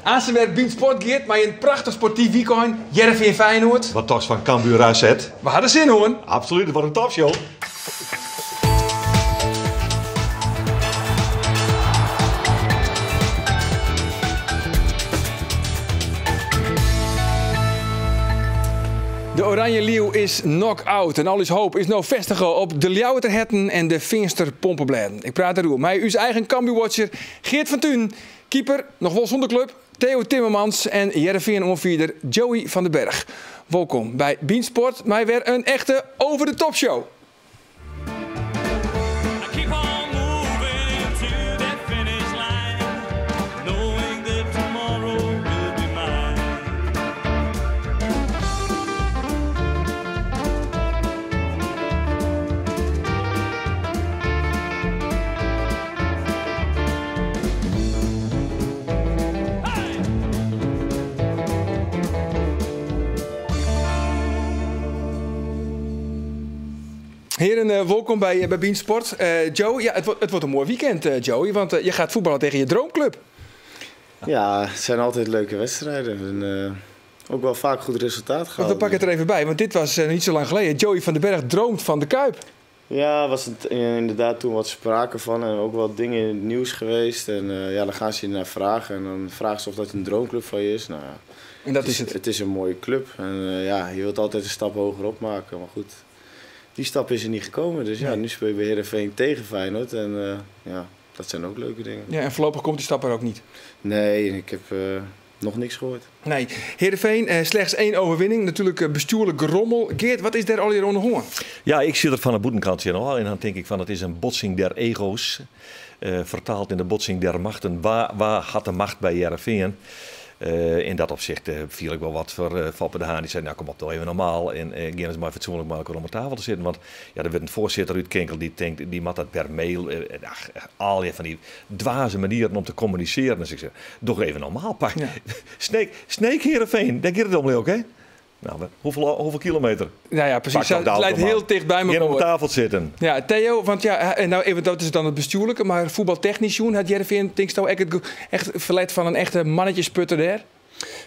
Aanst wer Bynt Sport giet mei in prachtich sportyf wykein, Hearrenfean Feyenoord. Wat tochtst fan Cambuur AZ? We ha der sin oan! Absolút, it wordt in topshow! De Oranje Liuw is knock-out en al ús hoop is no festige op de Ljouwerter Herten en de Feanster Pompeblêden. Ik praat deroer mei ús eigen Cambuurwatcher Geert van Tunen, keeper, noch wol sûnder klup, Theo Timmermans en Hearrenfean-oanfierder Joey van den Berg. Wolkom by Bynt Sport mei wer in echte Over de Top Show. Heren, wolkom by Bynt Sport. Joey, ja, it wurdt in moai weekend, Joey, want je gaat fuotbalje tsjin je droomclub. Ja, het zijn altijd leuke wedstrijden. En ook wel vaak goed resultaat gehaald. We pakken het er even bij, want dit was niet zo lang geleden. Joey van den Berg droomt van de Kuip. Ja, was het inderdaad toen wat sprake van en ook wel dingen in het nieuws geweest. En ja, dan gaan ze je naar vragen en dan vragen ze of dat een droomclub van je is. Nou, en dat is het. Het is een mooie club en ja, je wilt altijd een stap hoger op maken, maar goed, die stap is er niet gekomen. Dus ja, nu speel je bij Heerenveen tegen Feyenoord en ja, dat zijn ook leuke dingen. Ja, en voorlopig komt die stap er ook niet? Nee, ik heb nog niks gehoord. Nee, Heerenveen, slechts 1 overwinning. Natuurlijk, bestuurlijk gerommel. Geert, wat is daar al hier onder hoorn? Ja, ik zit er van de boetenkant in al. En dan denk ik van, het is een botsing der ego's. Vertaald in de botsing der machten. Waar had de macht bij Heerenveen? In dat opzicht viel ik wel wat voor Foppe de Haan. Die zei, nou kom op, toch even normaal. En gaan eens maar fatsoenlijk met elkaar om de tafel te zitten. Want ja, er werd een voorzitter uit Kinkel die denkt, die mat dat per mail. Ach, al die van die dwaze manieren om te communiceren. Dus ik zeg, doch even normaal. Pak. Sneek Heerenveen, daar gaat het om ook, hè? Nou, hoeveel kilometer? Nou ja, precies. Pak dat Het de lijkt automaat. heel dicht bij Hier om elkaar. tafel zitten. Ja, Theo, want ja, en nou even, dat is dan het bestuurlijke, maar voetbaltechnisch, Joen, had Heerenveen, denk je, echt echt verlet van een echte mannetjesputter daar?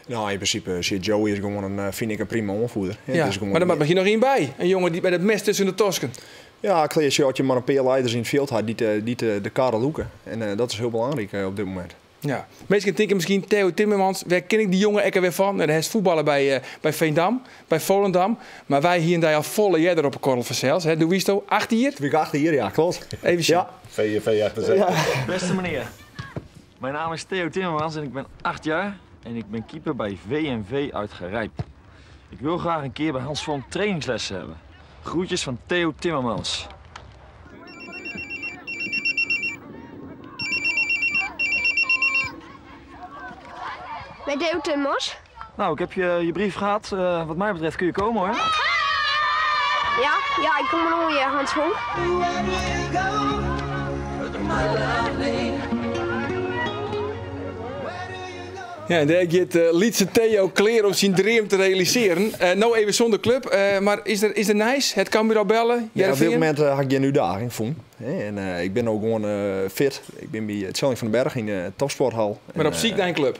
Nou, in principe zit Joey is gewoon een, vind ik, een prima aanvoerder. Ja, Ja, het is gewoon maar dan een mag je nog één bij. Een jongen die met het mes tussen de tosken. Ja, kleertje had je maar een paar leiders in het veld had die de karen loeken. En dat is heel belangrijk op dit moment. Ja, mensen denken misschien Theo Timmermans, waar ken ik die jongen ekker weer van? Nou, hij is voetballen bij Veendam, bij Volendam. Maar wij hier en daar al volle jeder op een korrel van zelfs. Hè? Doe wie is het? 8 hier? Twee keer 8 hier, ja, klopt. Even zien. Ja. V, 78. Ja. Beste meneer, mijn naam is Theo Timmermans en ik ben 8 jaar en ik ben keeper bij VNV uit Garijp. Ik wil graag een keer bij Hans Vonk trainingslessen hebben. Groetjes van Theo Timmermans. Met Theo Timmermans? Nou, ik heb je brief gehad. Wat mij betreft kun je komen, hoor. Ja, ja, ik kom nog weer, Hans Vonk. Ja, en daar gaat Lietse Theo kleer om zijn droom te realiseren. Nou even zonder club, maar is er nice? Het kan weer al bellen? Ja, op dit Heerenveen? moment had ik geen uitdaging, voel. Hè, en ik ben ook gewoon fit. Ik ben bij het Zelling van den Berg in de topsporthal. Maar En, op ziek naar een club?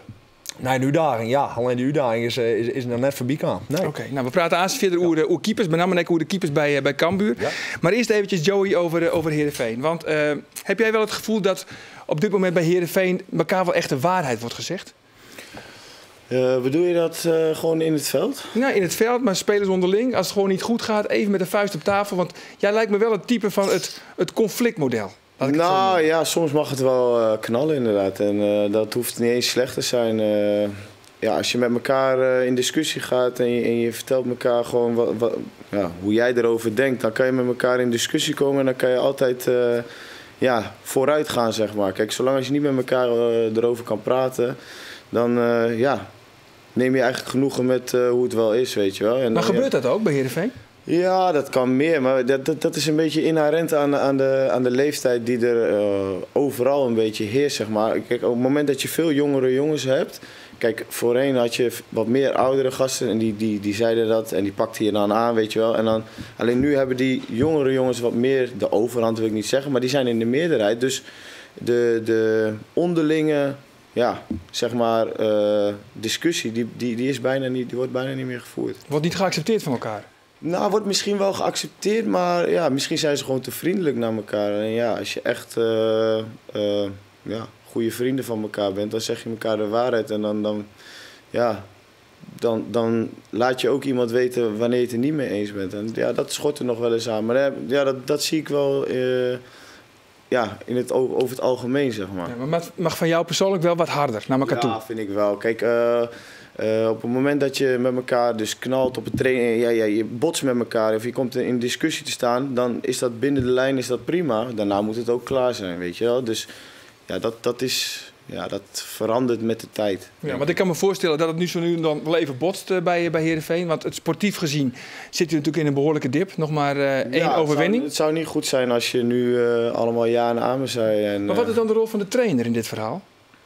Nee, een uitdaging, ja. Alleen de uitdaging is nog net voorbij gekomen. Nee. Oké, nou, we praten aan verder over de keepers, met name over de keepers bij Cambuur. Maar eerst eventjes Joey over Heerenveen. Want heb jij wel het gevoel dat op dit moment bij Heerenveen elkaar wel echt de waarheid wordt gezegd? Bedoel je dat gewoon in het veld? Nou, in het veld, maar spelers onderling. Als het gewoon niet goed gaat, even met de vuist op tafel. Want jij lijkt me wel het type van het conflictmodel. Laat ik het zo noemen. Soms mag het wel knallen inderdaad. En dat hoeft niet eens slecht te zijn. Als je met elkaar in discussie gaat en je vertelt elkaar gewoon hoe jij erover denkt, dan kan je met elkaar in discussie komen en dan kan je altijd vooruit gaan. Zolang als je niet met elkaar erover kan praten, dan neem je eigenlijk genoegen met hoe het wel is. En Maar dan, gebeurt ja. dat ook bij Heerenveen? Ja, dat kan meer, maar dat is een beetje inherent aan de leeftijd die er overal een beetje heerst. Op het moment dat je veel jongere jongens hebt... Voorheen had je wat meer oudere gasten en die zeiden dat en die pakten je dan aan. Alleen nu hebben die jongere jongens wat meer de overhand, wil ik niet zeggen, maar die zijn in de meerderheid. Dus de onderlinge ja, zeg maar, discussie, die, die, die, is bijna niet, die wordt bijna niet meer gevoerd. Wordt niet geaccepteerd van elkaar? Nou, wordt misschien wel geaccepteerd, maar ja, misschien zijn ze gewoon te vriendelijk naar elkaar. En ja, als je echt ja, goede vrienden van elkaar bent, dan zeg je elkaar de waarheid. En dan, dan, ja, dan, dan laat je ook iemand weten wanneer je het er niet mee eens bent. En ja, dat schort er nog wel eens aan. Maar ja, dat, dat zie ik wel ja, in het, over het algemeen, zeg maar. Ja, maar het mag van jou persoonlijk wel wat harder naar elkaar toe? Ja, vind ik wel. Kijk, op het moment dat je met elkaar dus knalt op het training, ja, ja, je botst met elkaar of je komt in discussie te staan, dan is dat binnen de lijn is dat prima. Daarna moet het ook klaar zijn, weet je wel. Dus ja, dat, dat is, ja, dat verandert met de tijd. Ja, want ik kan me voorstellen dat het nu zo nu en dan wel even botst bij Heerenveen. Want het sportief gezien zit u natuurlijk in een behoorlijke dip. Nog maar één Ja, overwinning. Het zou niet goed zijn als je nu allemaal ja en amen zei. En, Maar wat is dan de rol van de trainer in dit verhaal?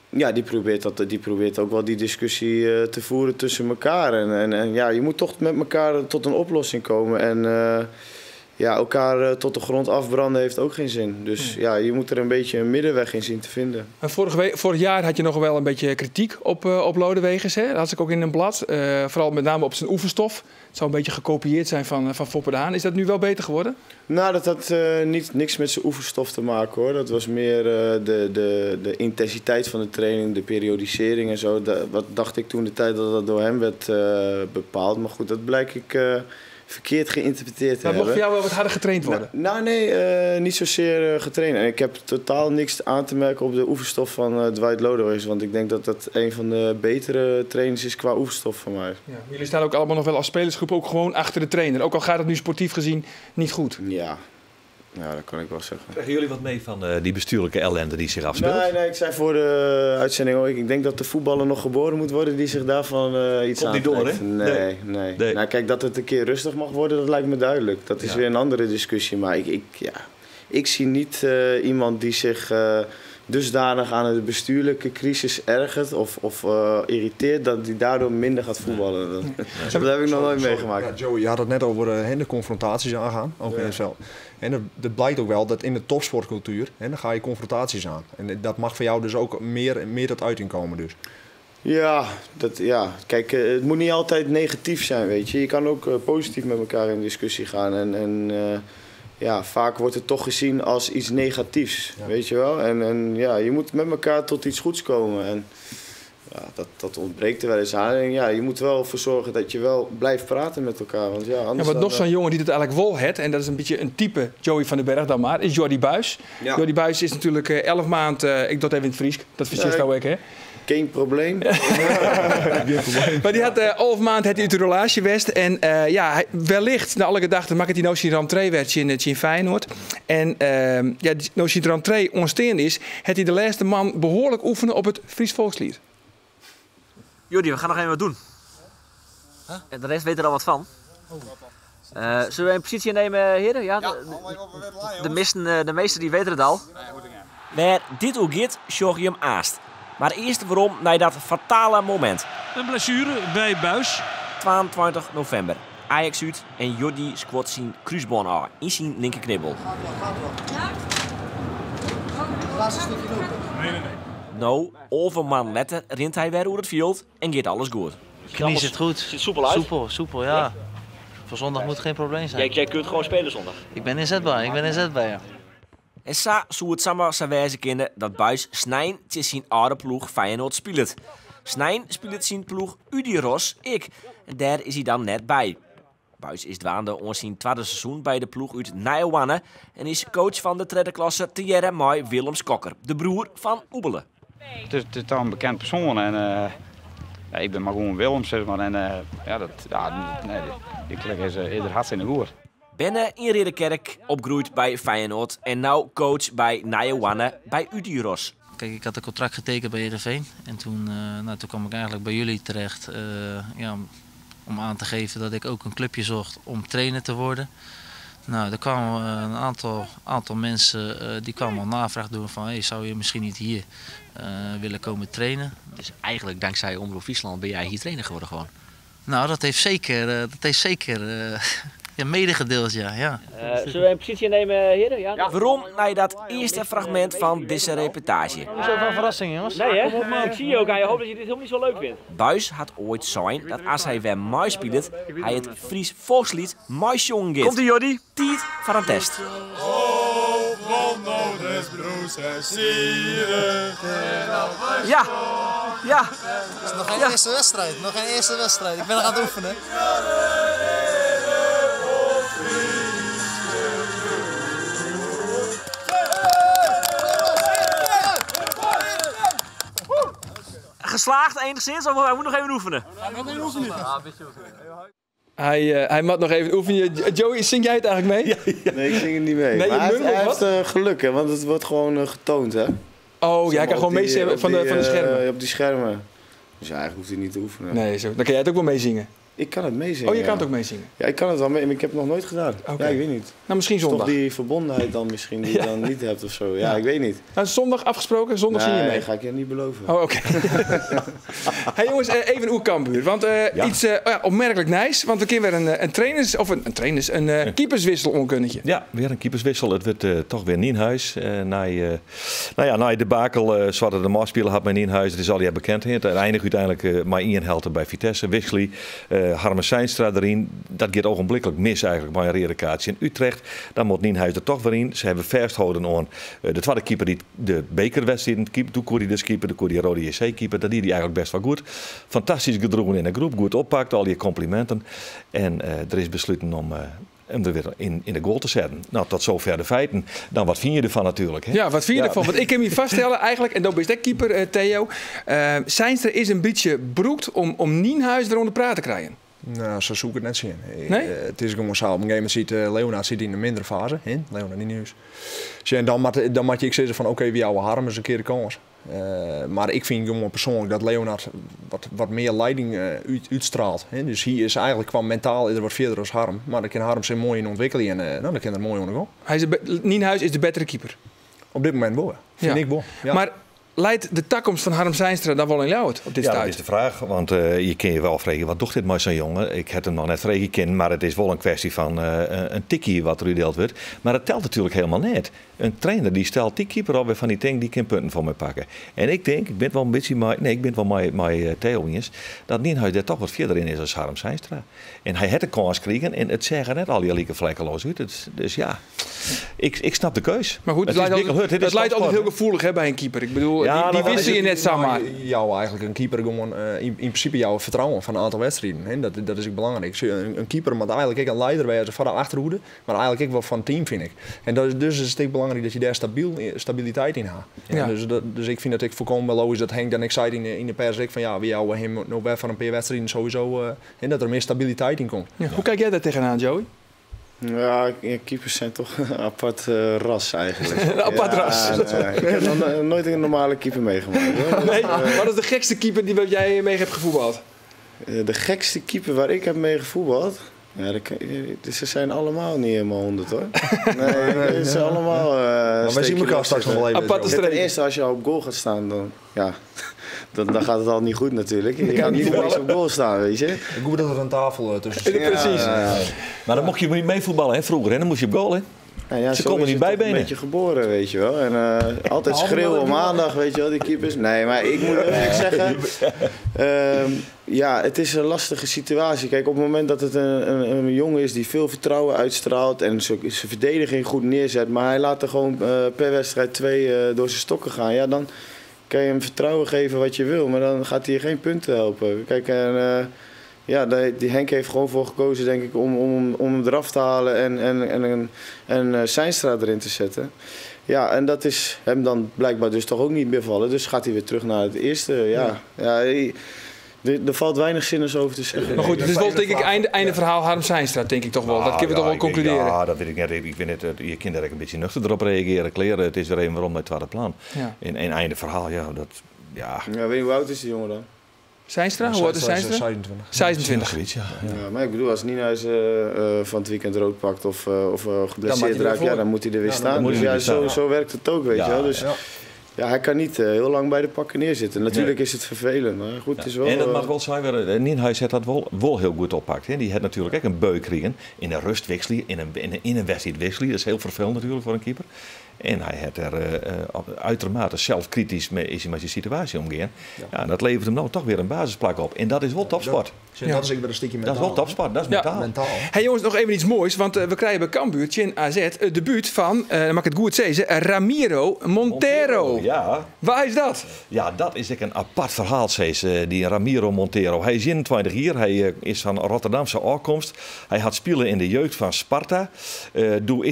Ja, die probeert, dat, die probeert ook wel die discussie te voeren tussen elkaar. En, en, en ja, je moet toch met elkaar tot een oplossing komen. En ja, elkaar tot de grond afbranden heeft ook geen zin. Dus ja, je moet er een beetje een middenweg in zien te vinden. En vorig jaar had je nog wel een beetje kritiek op Lodeweges. Hè? Dat had ik ook in een blad. Vooral met name op zijn oefenstof. Het zou een beetje gekopieerd zijn van Foppe de Haan. Is dat nu wel beter geworden? Nou, dat had niet, niks met zijn oefenstof te maken hoor. Dat was meer de intensiteit van de training, de periodisering en zo. Wat dacht ik toen de tijd dat dat door hem werd bepaald. Maar goed, dat blijk ik verkeerd geïnterpreteerd te Maar mocht hebben. voor jou wel wat harder getraind worden? Nou, nee, niet zozeer getraind. En ik heb totaal niks aan te merken op de oefenstof van Dwight Lodeweges. Want ik denk dat dat een van de betere trainers is qua oefenstof van mij. Ja, jullie staan ook allemaal nog wel als spelersgroep ook gewoon achter de trainer. Ook al gaat het nu sportief gezien niet goed. Ja, ja dat kan ik wel zeggen. Krijgen jullie wat mee van die bestuurlijke ellende die zich afspeelt? Nee, nee, ik zei voor de uitzending ook, ik denk dat de voetballer nog geboren moet worden die zich daarvan iets Komt niet door, aantrekt. hè? Nee, Nee. nee, Nee. Nou, kijk, dat het een keer rustig mag worden, dat lijkt me duidelijk. Dat is Ja. weer een andere discussie. Maar ik, ja, ik zie niet iemand die zich dusdanig aan de bestuurlijke crisis ergert of irriteert, dat die daardoor minder gaat voetballen. Dat, dat heb ik nog nooit meegemaakt. Ja, Joey, je had het net over de confrontaties aangaan, ook in het veld. En dat blijkt ook wel dat in de topsportcultuur, hè, dan ga je confrontaties aan. En dat mag voor jou dus ook meer tot uiting komen dus. Ja, dat, ja. Kijk, het moet niet altijd negatief zijn, weet je. Je kan ook positief met elkaar in discussie gaan. En ja, vaak wordt het toch gezien als iets negatiefs, weet je wel. En ja, je moet met elkaar tot iets goeds komen. En ja, dat ontbreekt er wel eens aan. En ja, je moet wel ervoor zorgen dat je wel blijft praten met elkaar. Want ja, anders Ja, want dan, nog zo'n jongen die het eigenlijk wol het, en dat is een beetje een type Joey van den Berg dan maar, is Jordi Buijs. Ja. Jordi Buijs is natuurlijk 11 maanden, ik doe het even in het Fries, dat verzint Nee. nou ook, hè? Geen probleem. Geen probleem. Maar die had 11 maanden het uit de relatie west. En ja, hij, wellicht, naar alle gedachten, maakt hij nou zijn rentree werd in Feyenoord. En ja, nou zijn rentree ontstaan is, het hij de laatste man behoorlijk oefenen op het Fries volkslied. Jordi, we gaan nog even wat doen. Huh? De rest weet er al wat van. Zullen we een positie innemen, heren? Ja, de meesten die weten het al. Waar dit ook gaat, zorg je hem aast. Maar eerst waarom naar dat fatale moment. Een blessure bij Buijs. 22 november. Ajax uit en Jordi squat zijn kruisband aan in zijn linkerknibbel. Laatste stukje lopen. Nee, nee, nee. Nou, overman letter rent hij weer over het veld en gaat alles goed. Knie zit goed. Zit soepel uit? Soepel, soepel, ja. Voor zondag moet geen probleem zijn. Jij kunt gewoon spelen zondag? Ik ben inzetbaar, ja. En sa zou het samen zijn wijze kennen dat Buijs Snijn tussen zijn oude ploeg Feyenoord speelt. Snijn speelt zijn ploeg Udiros, ik. En daar is hij dan net bij. Buijs is dwaande om zijn tweede seizoen bij de ploeg uit Nijewanne en is coach van de tweede klasse Thierry Mai Willems Kokker, de broer van Oebele. Het is toch een bekend persoon en ja, ik ben maar gewoon Willems, zeg maar. En ja, dat, ja, nee, die klik is eerder hartstikke goed. Benne in Ridderkerk, opgroeid bij Feyenoord en nou coach bij Nijewanne bij Udiros. Kijk, ik had een contract getekend bij Heerenveen en toen kwam ik eigenlijk bij jullie terecht, ja, om aan te geven dat ik ook een clubje zocht om trainer te worden. Nou, er kwamen een aantal mensen die kwamen al navraag doen van hey, zou je misschien niet hier willen komen trainen? Dus eigenlijk dankzij Omroep Friesland ben jij hier trainer geworden gewoon? Nou, dat heeft zeker, ja, medegedeeld, ja. ja. Zullen we een positie innemen, heren? Ja? Werom nei dat earste fragmint fan dizze reportaazje. Zo van verrassing, jongens. Nee, hè? Ik zie je ook aan je hoofd dat je dit helemaal niet zo leuk vindt. Buis hat oait sein dat as hy wer meispilet, hy it Fries Folksliet meisjongen giet. Komt-ie, Jordi? Tiid foar in test. Ja, ja. Het is nog geen eerste wedstrijd, nog geen eerste wedstrijd. Ik ben nog aan het oefenen. Geslaagd enigszins, of hij moet nog even oefenen? Hij moet nog even oefenen. Hij moet nog even oefenen. Joey, zing jij het eigenlijk mee? Nee, ik zing het niet mee. Nee, je maar hij, murmelt hij wat? heeft geluk, hè, want het wordt gewoon getoond, hè? Oh, Zeg jij maar kan gewoon op die, meezingen op van de die, schermen. Op die schermen. Dus ja, eigenlijk hoeft hij niet te oefenen. Nee, zo. Dan kan jij het ook wel meezingen. Ik kan het meezingen. Oh, je kan ja. het ook meezingen. Ja, ik kan het wel mee, maar ik heb het nog nooit gedaan. Oké. Ja, ik weet niet. Nou, misschien Het is zondag. toch die verbondenheid dan misschien die je dan niet hebt of zo. Ja, Ja. ik weet niet. Nou, zondag afgesproken, zondag nee, zing je mee. ga ik je niet beloven. Oh, oké. Hey jongens, even oer Cambuur. Want iets oh ja, opmerkelijk nice. Want we kunnen weer een trainers, of een trainers, een keeperswissel onkunnetje. Ja, weer een keeperswissel. Het werd toch weer Nienhuis. Na nou ja, na de debakel, Zwarte de Maasspelen had men Nienhuis. Het is al ja bekend. Het eindigt uiteindelijk maar één helte bij Vitesse. Wixley, Harmen Seinstra erin. Dat gaat ogenblikkelijk mis eigenlijk bij een rode kaartje in Utrecht. Dan moet Nienhuis er toch weer in. Ze hebben vasthouden aan de tweede keeper die de bekerwedstrijd keeper. Toen kon hij dus keeper, toen kon hij Rode JC keeper. Dat deed hij eigenlijk best wel goed. Fantastisch gedroegen in de groep, goed oppakt, al die complimenten. En er is besloten om hem er weer in de goal te zetten. Nou, tot zover de feiten. Dan wat vind je ervan natuurlijk? Hè? Ja, wat vind je Ja. ervan? Want ik kan me vaststellen eigenlijk, en dat is de keeper, Theo. Seinstra is een beetje broekt om Nienhuis weer onder praat te krijgen. Nou, zo zoek ik het net zien. Nee? Het is gewoon zo. Op een gegeven moment ziet Leonard zit in een mindere fase. Hè? Leonard Nienhuis. Dus ja, en dan moet je ik zeggen van oké, wie oude Harm is een keer de kans. Maar ik vind gewoon persoonlijk dat Leonard wat meer leiding uitstraalt. Hè? Dus hij is eigenlijk qua mentaal is er wat verder als Harm. Maar dan kan Harm zich mooi in ontwikkelen en dan kan er mooi onder gaan. Hij is de Nienhuis is de betere keeper. Op dit moment wel, ja. Vind Ja. ik wel. Ja. Maar leidt de toekomst van Harm Seinstra dan wel in Ljouwert op dit Ja, dat stuit? is de vraag. Want je kan je wel vragen, wat doet dit maar zo'n jongen? Ik heb hem nog net vragen kind, maar het is wel een kwestie van een tikkie wat er uitdeeld wordt. Maar dat telt natuurlijk helemaal niet. Een trainer die stelt die keeper alweer van die tank, die kan punten van mij pakken. En ik denk, ik ben wel een beetje maar, nee, ik ben wel mijn Theo eens, dat Nienhuis daar toch wat verder in is als Harm Seinstra. En hij had de kans gekregen en het zeggen net al die lieke vlekkeloos uit. Dus ja, ik snap de keus. Maar goed, het Het is leidt Mikkel altijd, Hut, dit dat is leidt altijd heel topsport, gevoelig, hè, bij een keeper. Ik bedoel, Ja, die dat is wissel je het. net zomaar. Jou eigenlijk een keeper gewoon in principe jouw vertrouwen van een aantal wedstrijden. Hè? Dat is ook belangrijk. Zie je, Een keeper moet eigenlijk ook een leider wezen van de achterhoede, maar eigenlijk ook wel van het team, vind ik. En dat is, dus is het ook belangrijk dat je daar stabiliteit in haalt. Ja. Dus, dus ik vind dat ik volkomen logisch dat Henk dan ik zei in de pers ik van ja, wie houden hem nog bij van een paar wedstrijden sowieso en dat er meer stabiliteit in komt. Ja. Hoe kijk jij daar tegenaan, Joey? Ja, keepers zijn toch een apart ras eigenlijk. Een apart Ja, ras. nee, ik heb nog nooit een normale keeper meegemaakt. Hoor. Nee, wat is de gekste keeper die jij mee hebt gevoetbald? De gekste keeper waar ik heb mee gevoetbald? Ja, dus ze zijn allemaal niet helemaal 100 hoor. Nee, ze zijn allemaal, Maar wij zien steekje elkaar straks nog wel even. Aparte Joey. streek. Ten eerste, als je al op goal gaat staan, dan gaat het al niet goed natuurlijk. Je gaat niet voor niks op goal staan, weet je. Ik hoop dat er een tafel tussen zit. Ja, precies. Ja, ja. Maar dan mocht je niet mee voetballen hè, vroeger, hè? Dan moest je op goal, hè? Nou ja, Ze zo konden is niet het toch bijbenen. Een beetje geboren, weet je wel. En altijd schreeuwen om aandacht, weet je wel, die keepers. Nee, maar ik moet eerlijk zeggen... ja, het is een lastige situatie. Kijk, op het moment dat het een jongen is die veel vertrouwen uitstraalt... en zijn verdediging goed neerzet... maar hij laat er gewoon per wedstrijd 2 door zijn stokken gaan... ja, dan kan je hem vertrouwen geven wat je wil... maar dan gaat hij je geen punten helpen. Kijk, en... ja, die Henk heeft gewoon voor gekozen, denk ik, om hem eraf te halen en Seinstra erin te zetten. Ja, en dat is hem dan blijkbaar dus toch ook niet bevallen. Dus gaat hij weer terug naar het eerste. Ja, ja. Er valt weinig zinnigs over te zeggen. Maar goed, het is wel denk ik einde verhaal Harm Seinstra, denk ik toch wel. Dat kunnen we Ja, toch wel ik denk, concluderen. Ja, dat weet ik net. Ik vind het, je kunt daar ook een beetje nuchter erop reageren. Kleren, het is weer even waarom naar het tweede plan. Ja. In einde verhaal, ja, dat, ja. Ja, weet je, hoe oud is die jongen dan? Seinstra? Hoe oud is Seinstra? 26. 26. Zoiets, ja. Ja, maar ik bedoel, als Nienhuis van het weekend rood pakt of Dan geblesseerd moet hij raakt, ervoor. ja, dan moet hij er weer Ja, dan staan. moet Dus hij ja, er weer staan. zo werkt het ook, weet Ja, je wel. Dus ja. Ja, hij kan niet heel lang bij de pakken neerzitten. Natuurlijk Nee. is het vervelend, maar goed, het is wel... En dat mag wel zijn, Nienhuis heeft dat wel heel goed oppakt. Hè. Die had natuurlijk ook een beuk gekregen. In een rustwissel, in een wedstrijd wisselen. Dat is heel vervelend natuurlijk voor een keeper. En hij had er uitermate zelfkritisch mee, is hij met zijn situatie omgaan. Ja. En dat levert hem nou toch weer een basisplak op. En dat is wel topsport. Dat, dat is ook weer een stukje Dat is mentaal. wel topsport, dat is mentaal. Mentaal. Hey jongens, nog even iets moois. Want we krijgen bij Cambuur, Chin AZ, het debuut van, dan mag ik het goed zeggen, Ramiro Montero. Ja. Waar is dat? Ja, dat is ook een apart verhaal, Cees, die Ramiro Montero. Hij is 21 jaar, hij is van Rotterdamse afkomst. Hij had spelen in de jeugd van Sparta. Toen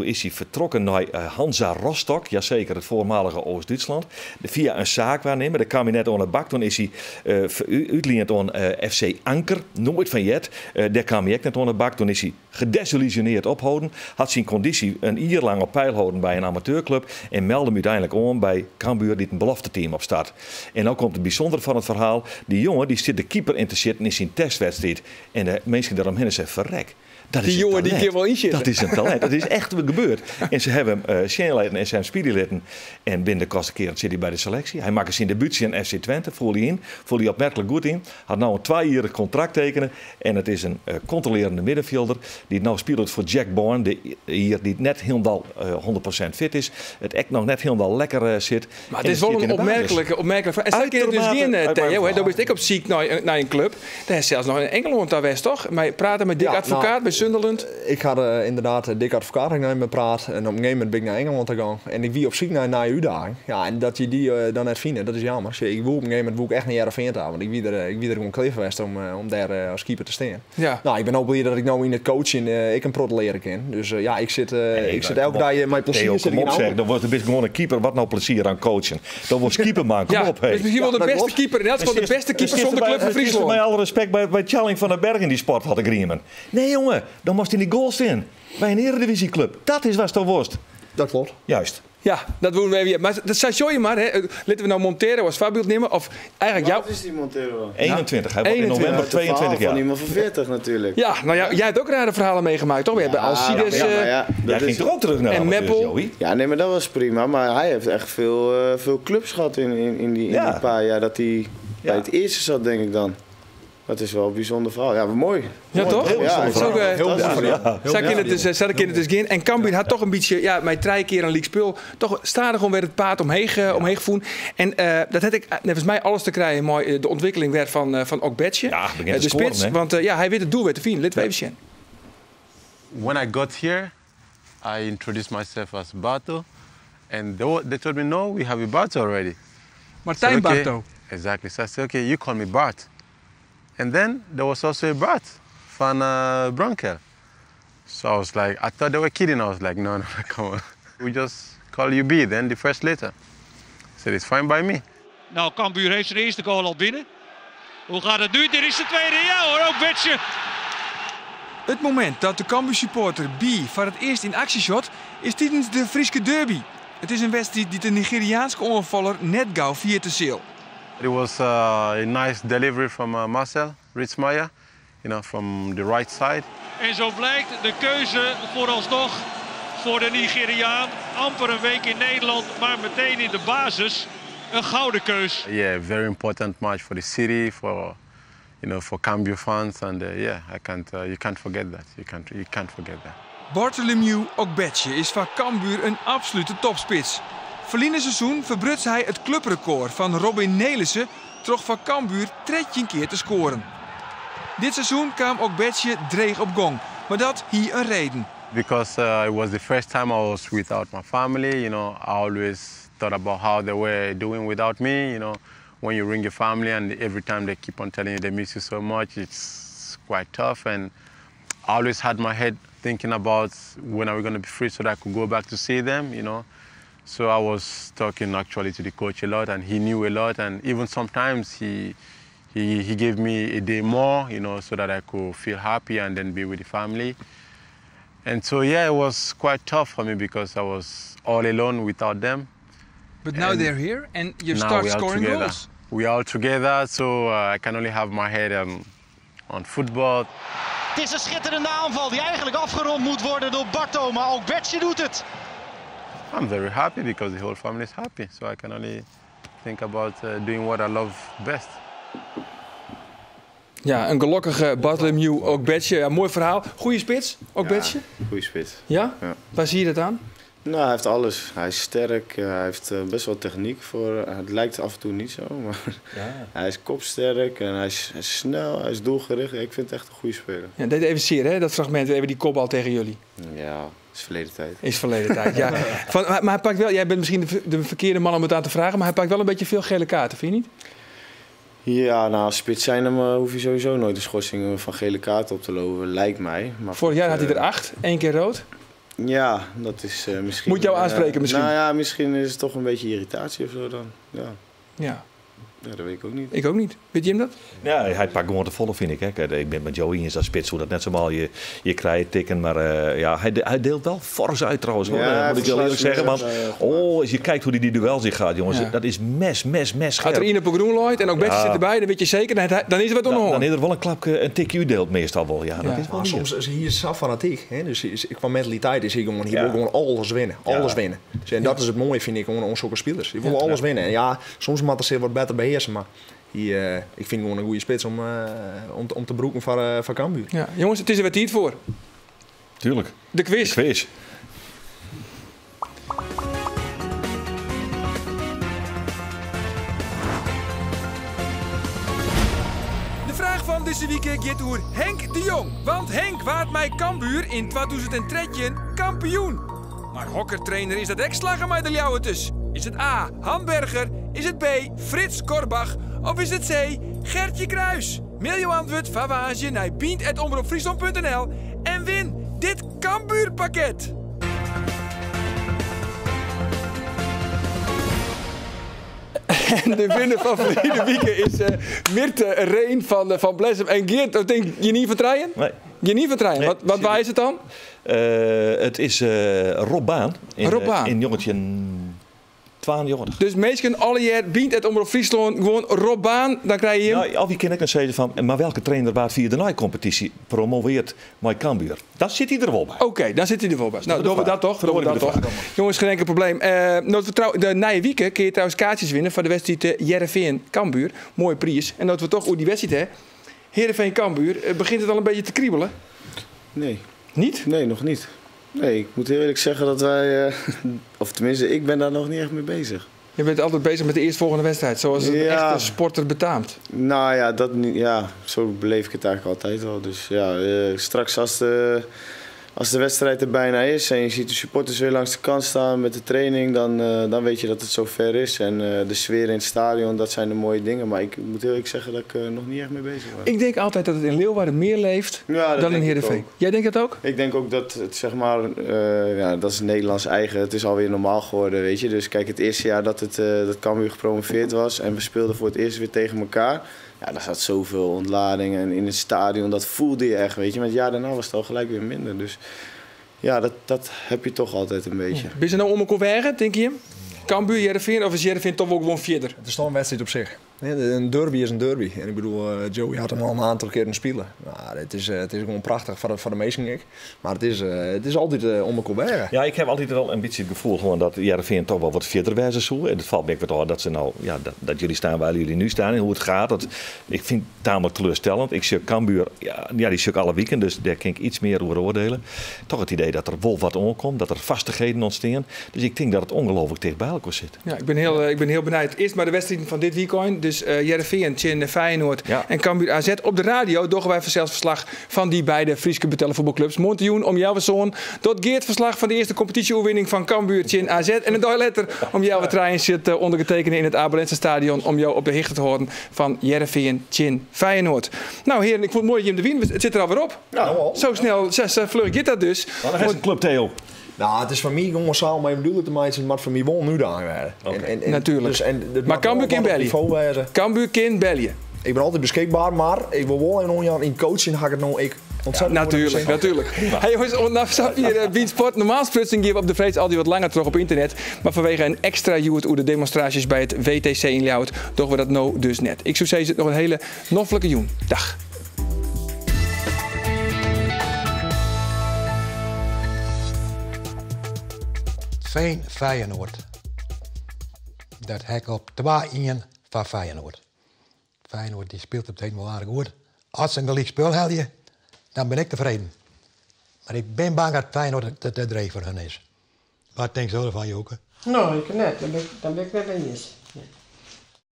is hij vertrokken naar Hansa Rostock, jazeker, het voormalige Oost-Duitsland. Via een zaakwaarnemer, daar kwam hij net aan de bak. Toen is hij uitgeleend aan FC Anker, nooit van jet. Daar kwam hij ook net aan de bak. Toen is hij gedesillusioneerd ophouden. Had zijn conditie een jaar lang op peil houden bij een amateurclub. En meldde hem uiteindelijk aan bij Cambuur, die een belofteteam op start. En nou komt het bijzondere van het verhaal. Die jongen die zit de keeper in te zitten in zijn testwedstrijd. En de mensen daaromheen zeggen, verrek. Dat Die is een jongen die talent. kan wel inzitten. Dat is een talent. Dat is echt gebeurd. En ze hebben hem Shane en Sam Speedy. En binnen de kosten keer zit hij bij de selectie. Hij maakte zijn debuut in FC Twente. Voelde hij in. Voelde hij opmerkelijk goed in. Had nou een 2-jarig contract tekenen. En het is een controlerende middenvelder. Die nou speelt voor Jack Bourne. De, hier, die net helemaal 100% fit is. Het echt nog net helemaal lekker zit. Maar En het is wel zit in een de basis. opmerkelijke vraag. En zij kennen dus Uitermate geen, Theo, hè? uitmaak. Daar ben ik op ziek naar een club. Daar is zelfs nog in Engeland daar west, toch? Maar praten met Dick Ja, Advocaat nou, bij Sunderland. Ik had inderdaad Dick Advocaat naar me praat. En op een gegeven moment ben ik naar Engeland te gaan. En ik wie op zoek naar je uitdaging. Ja, en dat je die dan net vindt, dat is jammer. Dus ik wil op een gegeven moment wil ik echt naar Heerenveen toe, want ik wie er gewoon kleef geweest om daar als keeper te staan. Ja. Nou, ik ben ook blij dat ik nou in het coaching ik een prot leren kan. Dus ja, ik zit, Nee, ik zit maar elke kom op. dag mijn plezier Theo, zit kom ik op in zeg, dan wordt de best gewoon een keeper. Wat nou plezier aan coachen? Dan wordt keeper man, kom Ja, op. Hey. is misschien wel de Ja, dat beste klopt. keeper. In elk geval de beste keeper zonder club van Friesland. Met alle respect bij Tjalling van den Berg in die sport had ik riemen. Nee jongen, dan moest hij in die goals in. Bij een eredivisieclub. Dat is waar het worst. Dat klopt. Juist. Ja, dat doen we even. Maar dat zei je maar, hè. Laten we nou Montero als voorbeeld nemen. Of eigenlijk jou. Wat is die Montero dan? 21. Hij wordt in 21. november Het verhaal 22 jaar. van iemand van 40 natuurlijk. Ja, nou ja, jij hebt ook rare verhalen meegemaakt, toch? We hebben Alcides ja, maar ja, dat Jij is- ging toch ook terug naar en amateurs, Meppel. Joey? Ja, nee, maar dat was prima. Maar hij heeft echt veel clubs gehad in die paar jaar dat hij bij het eerste zat, denk ik dan. Dat is wel een bijzonder verhaal. Ja, mooi. Ja, Mooi. toch? Ja, Heel ik ook, heel Zij kunnen het dus geen. En Cambuur had toch een beetje, ja, mij drie keer een league spul. Toch stadig gewoon weer het paard omheen gevoerd. En dat had ik, volgens mij alles te krijgen. Mooi, de ontwikkeling werd van Ogbeche. Ja, begint te de scoren, spits. hè? Want ja, hij weet het doel weer te vinden. Laten we even zien. When I got here, I introduced myself as Barto. And they told me, no, we have a Barto already. Martijn So, okay. Barto. Exactly. So I said, okay, you call me Bart. And then there was also a Bart van Bronkel. So I was like, I thought they were kidding. I was like, no, no, come on. We just call you B then, the first letter. I said, it's fine by me. Nou, Cambuur heeft zijn eerste goal al binnen. Hoe gaat het nu? Dit is de tweede. Ja hoor, ook Betje. Het moment dat de Cambuur supporter B voor het eerst in actie shot is tijdens de Frieske derby. Het is een wedstrijd die de Nigeriaanse aanvaller net gauw viert te zeel. It was a nice delivery from Marcel Ritzmaier, from the right side. En zo blijkt de keuze vooralsnog voor de Nigeriaan. Amper een week in Nederland, maar meteen in de basis. Een gouden keus. Yeah, very important match for the city, for Cambuur fans, and yeah, I can't, you can't forget that. You can't forget that. Bartholomew Ogbeche is van Cambuur een absolute topspits. Verliezen seizoen verbrutst hij het clubrecord van Robin Nelissen troch van Cambuur 13 keer te scoren. Dit seizoen kwam Ogbeche dreig op gong, maar dat hier een reden. Because it was the first time I was without my family, I always thought about how they were doing without me, When you ring your family and every time they keep on telling you they miss you so much, it's quite tough. And I always had my head thinking about when are we going to be free so that I could go back to see them. So I was talking actually to the coach a lot, and he knew a lot. And even sometimes he gave me a day more, so that I could feel happy and then be with the family. And so, yeah, it was quite tough for me because I was all alone without them. But now And they're here and you now start we are scoring together. goals. We are all together, so I can only have my head on football. Het is een schitterende aanval die eigenlijk afgerond moet worden door Barto, maar ook Bertje doet het. I'm very happy because the whole family is happy. So I can only think about uh, doing what I love best. Ja, in gelokkige Bartholomew Ogbeche. Ja, moai ferhaal. Goeie spits, Ogbeche? Ja, goeie spits. Ja? Ja. Wêr sjogge je dat oan? Nou, hij heeft alles. Hij is sterk, hij heeft best wel techniek voor. Het lijkt af en toe niet zo, maar ja. hij is kopsterk en hij is, hij is snel, hij is doelgericht. Ik vind het echt een goede speler. Ja, deed even zeer, hè, dat fragment, even die kopbal tegen jullie. Ja, is verleden tijd. Is verleden tijd, ja. Van, maar hij pakt wel, jij bent misschien de verkeerde man om het aan te vragen, maar hij pakt wel een beetje veel gele kaarten, vind je niet? Ja, nou, als spits zijn, dan hoef je sowieso nooit de schorsing van gele kaart op te lopen, lijkt mij. Maar Vorig jaar goed, had hij er 8, 1 keer rood. Ja, dat is misschien... Moet jou aanspreken misschien? Nou ja, misschien is het toch een beetje irritatie of zo dan. Ja. Ja. Ja, dat weet ik ook niet. Ik ook niet. Weet Jim dat? Ja, hij pakt gewoon de volle, vind ik. Hè. Kijk, ik ben met Joey eens als spits, hoe dat net zo je, je krijgt tikken. Maar ja, hij deelt wel fors uit trouwens, hoor. Ja, dat moet ik wel eerlijk zeggen. Want oh, als je kijkt hoe die duel zich gaat, jongens. Ja. Dat is mes, mes, mes Gaat er in op een groen looit en ook Betje Ja. zit erbij, dan weet je zeker, dan is er wat Dan, onderhand. dan is er wel een klapje, een tikje uitdeelt meestal wel. Ja, dat is wel Maar hier. soms is hier zo fanatiek. Hè? Dus is, qua mentaliteit is hier gewoon, hier wil gewoon alles winnen. Alles winnen. Dus, en dat is het mooie, vind ik, gewoon aan zulke spelers. Die willen alles winnen. En ja, soms moet ze wat beter beheersen. Maar hier, ik vind gewoon een goede spits om te broeken van Cambuur. Ja, jongens, het is er wat tijd voor. Tuurlijk. De quiz. De quiz. De vraag van deze week gaat over Henk de Jong. Want Henk waard mij Cambuur in 2013 kampioen. Maar hockertrainer is dat ekslagen met de Ljouwerters. Is het A. Hamburger? Is het B. Frits Korbach? Of is het C. Gertje Kruis? Mail jouw antwoord van Waasje naar bient@omroepfriesland.nl en win dit Cambuurpakket. En de winnaar van verleden week is Mirte Reen van Blessum. En Geert, dat denk je niet van Trijen? Nee. Je niet van Trijen. Nee, Wat, waar is het dan? Het is Rob Baan. In, Rob Baan. In jongetje 92. Dus mensen alle jaar bient het Omroep Friesland gewoon Rob Baan, dan krijg je hem. Nou, of je kan ik dan zeggen van, maar welke trainer waard via de competitie promoveert met Cambuur? Daar zit hij er wel bij. Oké, daar zit hij er wel bij. Nou, de doen we vraag. dat toch? Doen we dat de toch? Jongens, geen enkel probleem. Nou, de nieuwe week kun je trouwens kaartjes winnen voor de wedstrijd Heerenveen Cambuur. Mooie prijs. En dat we toch hoe die wedstrijd hè. Heerenveen Cambuur, begint het al een beetje te kriebelen? Nee. Niet? Nee, nog niet. Nee, ik moet heel eerlijk zeggen dat wij, of tenminste, ik ben daar nog niet echt mee bezig. Je bent altijd bezig met de eerstvolgende wedstrijd, zoals een Ja. echte sporter betaamt. Nou ja, dat niet, ja, zo beleef ik het eigenlijk altijd al. Dus ja, straks als de wedstrijd er bijna is en je ziet de supporters weer langs de kant staan met de training, dan weet je dat het zover is. En de sfeer in het stadion, dat zijn de mooie dingen. Maar ik moet heel eerlijk zeggen dat ik nog niet echt mee bezig ben. Ik denk altijd dat het in Leeuwarden meer leeft Ja, dat dan in denk ik Heerenveen. ook. Jij denkt dat ook? Ik denk ook dat het, zeg maar, ja, dat is Nederlands eigen. Het is alweer normaal geworden, weet je. Dus kijk, het eerste jaar dat Cambuur gepromoveerd was en we speelden voor het eerst weer tegen elkaar. Ja, daar zat zoveel ontlading en in het stadion, dat voelde je echt, weet je. Maar het jaar daarna was het al gelijk weer minder. Dus ja, dat heb je toch altijd een beetje. Ben je nou om elkaar weg, denk je? Cambuur, Heerenveen of is Heerenveen toch ook gewoon verder? Het is toch een wedstrijd op zich. Een derby is een derby. En ik bedoel, Joey had hem al een aantal keer in spelen. Nou, het is gewoon prachtig voor de meesten, denk ik. Maar het is altijd om elkaar weg. Ja, ik heb altijd wel een beetje het gevoel gewoon dat Heerenveen toch wel wat verder wijzen zo. En het valt me wat op dat ze nou, ja, dat jullie staan waar jullie nu staan en hoe het gaat. Dat, ik vind het tamelijk teleurstellend. Ik zie Cambuur, ja, die zie ik alle weekend, dus daar kan ik iets meer over oordelen. Toch het idee dat er wel wat onkomt, dat er vastigheden ontstaan. Dus ik denk dat het ongelooflijk dicht bij elkaar zit. Ja, ik ben heel benieuwd. Eerst maar de wedstrijd van dit weekend. Dus Heerenveen, Tjin, Feyenoord en Cambuur AZ. Op de radio doen wij zelfs verslag van die beide Frieske betellen voetbalclubs. Montejoen om jouw zoon. Tot Geert verslag van de eerste competitieoverwinning van Cambuur, Tjin, AZ. En een dag later om jouw trein zit ondergetekend in het Abelense stadion om jou op de hichte te horen van Heerenveen, Tjin, Feyenoord. Nou heren, ik vond het mooi dat je hem de win. Het zit er alweer op. Nou, zo snel, zo vlug gaat dat dus. Maar dat is een club, Theo. Nou, het is van mij gewoon samen om even duidelijk te maken, maar voor mij wel nu daar werden. Okay. Natuurlijk. Dus, en, het maar Cambuur kan bellen. Cambuur kan bellen. Ik ben altijd beschikbaar, maar ik wil wel een in coaching ga ik het nou ik ontzettend ja, natuurlijk, natuurlijk. Hey jongens, nou stap hier Bean Sport. Normaal splitsing hier op de Vrees altijd wat langer terug op internet. Maar vanwege een extra joert over de demonstraties bij het WTC in Ljouwert, doen we dat nou dus net. Ik zou zeggen, nog een hele noffelijke joen. Dag. Hearrenfean Feyenoord. Dat ha ik op 2-1 foar Feyenoord. Feyenoord dy spilet op it heden wol aardich goed. As se in gelyk spul helje, dan bin ik tefreden. Mar ik bin bang dat Feyenoord it te dreech foar hun is. Wat tinksto derfan, Joke? No, ik net. Dêr bin ik, dêr bin ik net mei iens.